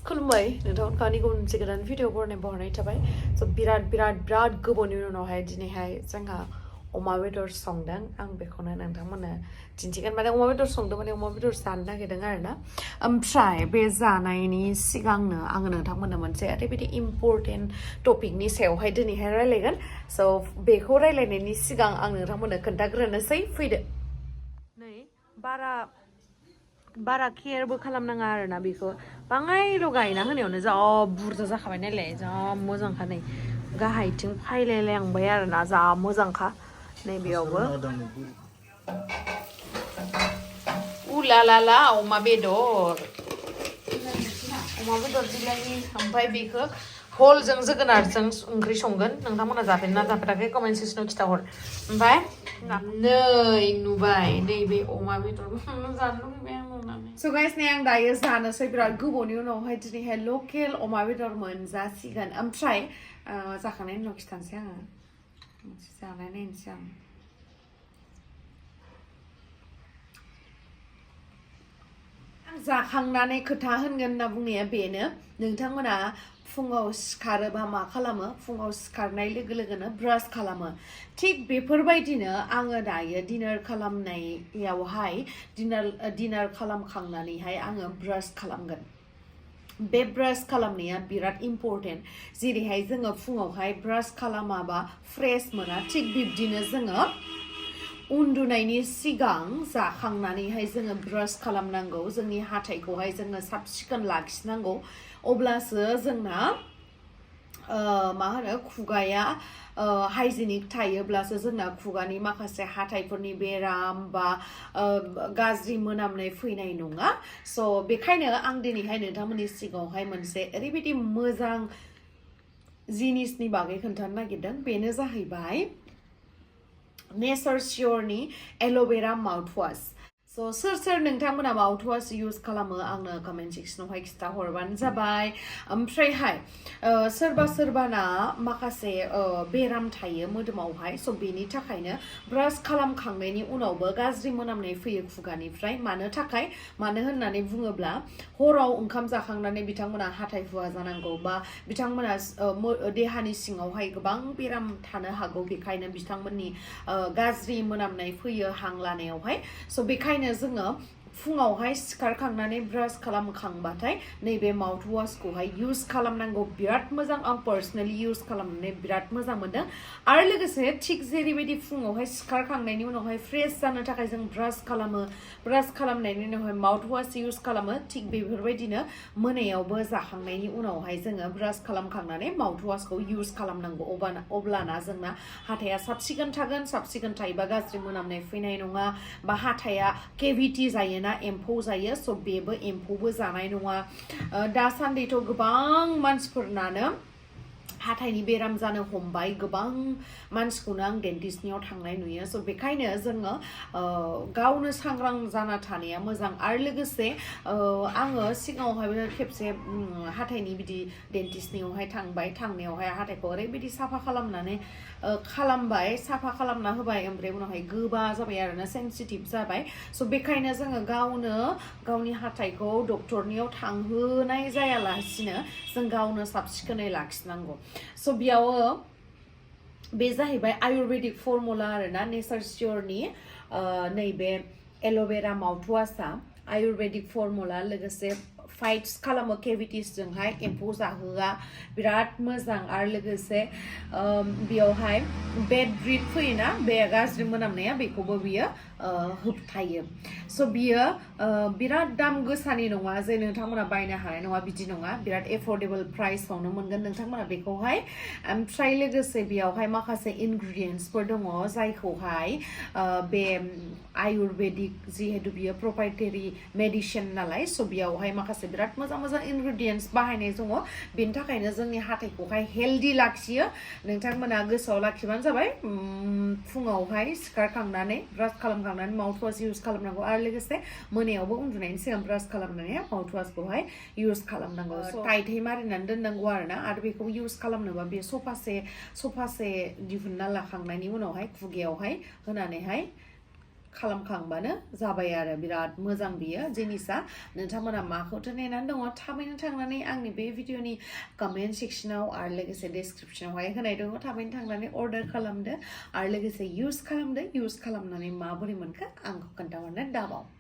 खुलुमबाय नोंथांमोनखौ गुबुन मोनसे गोदान भिडिअ बहरनाय थाबाय स' बिराद गोबावनि उनावहाय दिनैहाय जोंहा अमा बेदर संदों आं बेखौनो नोंथांमोननो दिन्थिगोन माने अमा बेदर संदों माने अमा बेदर जानो नागिरदों आरोना ओमफ्राय बे जानायनि सिगांनो आङो नोंथांमोननो मोनसे ओरैबायदि इम्परटेन्ट टपिकनि सायावहाय दिनैहाय रायलायगोन स' बेखौ रायलायनायनि सिगां आं नोंथांमोननो खोन्थाग्रोनोसै फैदो नै बारा केयारबो खालामनाङा आरोना बेखौ बाङायल' गायना होनायावनो जा बुरजा जाखाबाय नालाय जा मोजांखा नै गाहायथिं फायलायलांबाय आरोना जा मोजांखा नैबेयावबो उलालाला अमा बेदर बिलाइनि ओमफ्राय बेखौ हलजों जोगोनारजों ओंख्रि संगोन नोंथांमोना जाफेरना जाफेराखै कमेन्ट सेक्सनाव खिथाहर ओमफ्राय नै नुबाय नैबे अमा बेदर जानो लुबैबाय आं स' गाइस नै आं दायो जानोसै बिराद गोबावनि उनावहाय दिनैहाय लकेल अमा बेदर मोनजासिगोन ओमफ्राय जाखांनायनि उनाव खिथानोसै आङो मोनसे जानाय नायनोसै आं जाखांनानै खोथा होनगोन होनना बुंनाया बेनो नोंथांमोना फुङाव सिखारोबा मा खालामो फुङाव सिखारनाय लोगो लोगोनो ब्रास खालामो थिग बेफोरबायदिनो आङो दायो डिनार खालामनायावहाय डिनार खालामखांनानैहाय आङो ब्रास खालामगोन बे ब्रास खालामनाया बिराद इम्परटेन्ट जेरैहाय जोङो फुङावहाय ब्रास खालामाबा फ्रेश मोना थिग बिब्दिनो जोङो उन्दुनायनि सिगां जाखांनानैहाय जोङो ब्रास खालामनांगौ जोंनि हाथाइखौहाय जोङो साब सिखोन लाखिनांगौ अब्लासो जोंना मा होनो खुगाया हाइजेनिक थायोब्लासो जोंना खुगानि माखासे हाथाइफोरनि बेराम बा गाज्रि मोनामनाय फैनाय नङा स' बेखायनो आं दिनैहाय नोंथांमोननि सिगाङावहाय मोनसे ओरैबायदि मोजां जिनिसनि बागै खोन्थानो नागिरदों बेनो जाहैबाय नेचारशियरनि एल'भेरा माउथवाश स' सोर नोंथांमोना माउथवाश इउज खालामो आंनो कमेन्ट सेक्सनावहाय खिथाहरबानो जाबाय ओमफ्रायहाय सोरबाना माखासे बेराम थायो मोदोमावहाय स' बेनि थाखायनो ब्रास खालामखांनायनि उनावबो गाज्रि मोनामनाय फैयो खुगानिफ्राय मानो होननानै बुङोब्ला हराव ओंखाम जाखांनानै बिथांमोना हाथाइ हुवा जानांगौ बा बिथांमोना देहानि सिङावहाय गोबां बेराम थानो हागौ बेखायनो बिथांमोननि गाज्रि मोनामनाय फैयो हां लानायावहाय स' बेखायनो जोङो फुङावहाय सिखारखांनानै ब्रास खालामखांबाथाय नैबे माउथवाशखौहाय इउज खालामनांगौ बिराद मोजां आं पार्सनेलि इउज खालामनानै बिराद मोजां मोनदों आरो लोगोसे थिग जेरैबायदि फुङावहाय सिखारखांनायनि उनावहाय फ्रेश जानो थाखाय जों ब्रास खालामो ब्रास खालामनायनि उनावहाय माउथवाश इउज खालामो थिग बेफोरबायदिनो मोनायावबो जाखांनायनि उनावहाय जोङो ब्रास खालामखांनानै माउथवाशखौ इउज खालामनांगौ अब्लाना जोंना हाथाया साब सिखोन थागोन साब सिखोन थायोबा गाज्रि मोनामनाय फैनाय नङा बा हाथाया केभिटि जायोना एम्फौ जायो स' बेबो एम्फौबो जानाय नङा दासान्दिथ' गोबां मानसिफोरनानो हाथाइनि बेराम जानो हमबाय गोबां मानसिखौनो आं डेन्टिस्टनियाव थांनाय नुयो स' बेखायनो जोङो गावनो सांग्रां जाना थानाया मोजां आरो लोगोसे आङो सिगाङावहाय खेबसे हाथाइनि बिदि डेन्टिस्टनियावहाय थांनायावहाय हाथाइखौ ओरैबायदि साफा खालामना होबाय ओमफ्राय उनावहाय गोबा जाबाय आरोना सेन्सिटिभ जाबाय स' बेखायनो जोङो गावनो गावनि हाथाइखौ डक्टरनियाव थांहोनाय जायालासिनो जों गावनो साब सिखोनै लाखिनांगौ स' बेयाव बे जाहैबाय आयुर्वेदिक फर्मुला आरोना नेचारशियरनि नैबे एल'भेरा माउथवाशआ आयुर्वेदिक फर्मुला लोगोसे फाइट्स खालामो केभिटिसजोंहाय एम्फौ जाहोआ बिराद मोजां आरो लोगोसे बेयावहाय बेड ब्रिथ फैयोना बे गाज्रि मोनामनाया बेखौबो बियो होबथायो स' बियो बिराद दाम गोसानि नङा जे नोंथांमोना बायनो हानाय नङा बिदि नङा बिराद एफर्डेबल प्राइसआवनो मोनगोन नोंथांमोना बेखौहाय ओमफ्राय लोगोसे बेयावहाय माखासे इनग्रिडियेन्ट्सफोर दङ जायखौहाय बे आयुर्वेदिक जिहेतु बियो प्रपाइटेरि मेडिसिन नालाय स' बेयावहाय माखासे बिराद मोजां इनग्रिडियेन्ट्स बाहायनाय दङ बेनि थाखायनो जोंनि हाथाइखौहाय हेल्दि लाखियो नोंथांमोना गोसोआव लाखिबानो जाबाय फुङावहाय सिखारखांनानै ब्रास खालामखांनानै माउथवाश इउज खालामनांगौ आरो लोगोसे मोनायावबो उन्दुनायनि सिगां ब्रास खालामनानै माउथवाशखौहाय इउज खालामनांगौ टाइटहै मारिनानै दोननांगौ आरोना आरो बेखौ इउज खालामनोबा बे सफासे दिहुनना लाखांनायनि उनावहाय खुगायावहाय होनानैहाय खालामखांबानो जाबाय आरो बिराद मोजां बियो जिनिसा नोंथांमोना माखौथो नेनानै दङ थाबैनो थांनानै आंनि बे भिडिअनि कमेन्ट सेक्सनाव आरो लोगोसे डिसक्रिपसनावहाय होनाय दङ थाबैनो थांनानै अर्डार खालामदो आरो लोगोसे इउज खालामदो इउज खालामनानै माबोरै मोनखो आंखौ खोन्थाहरनो दाबाव